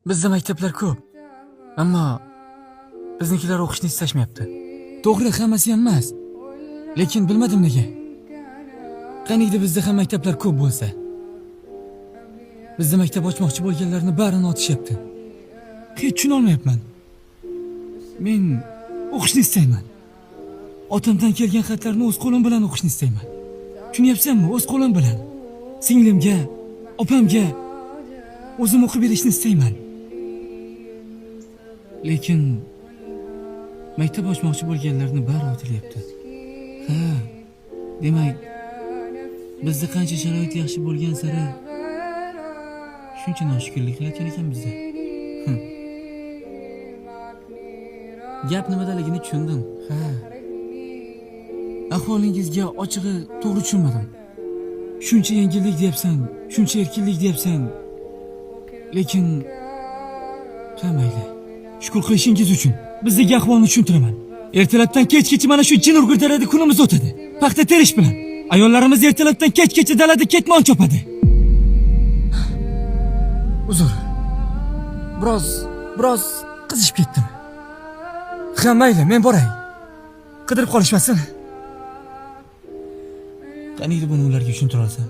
Bizda maktablar ko'p. Ammo biznikilar o'qishni istashmayapti. To'g'ri, hammasi ham emas. Lekin bilmadim nega. Qaniydi bizda ham maktablar ko'p bo'lsa. Bizda maktab ochmoqchi bo'lganlarni barini otishyapti. Hech tushunolmayapman. Men o'qishni istayman. Otamdan kelgan xatlarni o'z qo'lim bilan o'qishni istayman. Tushunyapsanmi? O'z qo'lim bilan. Singlimga, opamga o'zim o'qib berishni istayman. Lekin maktab ochmoqchi bo'lganlarni bari otilyapti. Ha, demak, bizda qancha sharoit yaxshi bo'lgan sari shuncha noshukrlik qilayotgan ekanmiz-da. Gap nimadaligini tushundim. Ha. Ahvolingizga ochig'i to'g'ri tushunmadim. Shuncha yengillik deyapsan, shuncha erkinlik deyapsan. Lekin ha, mayli. Shukur qilishingiz uchun bizdagi ahvolni tushuntiraman. Ertalabdan kechgacha mana shu jin urgur dalada kunimiz o'tadi. Paxta terish bilan. Ayollarimiz ertalabdan kechgacha dalada ketmon chopadi. Uzr. Biroz qizishib ketdim. Ha, mayli, men boray. Qidirib qolishmasin. Qaniydi buni ularga tushuntira olsam.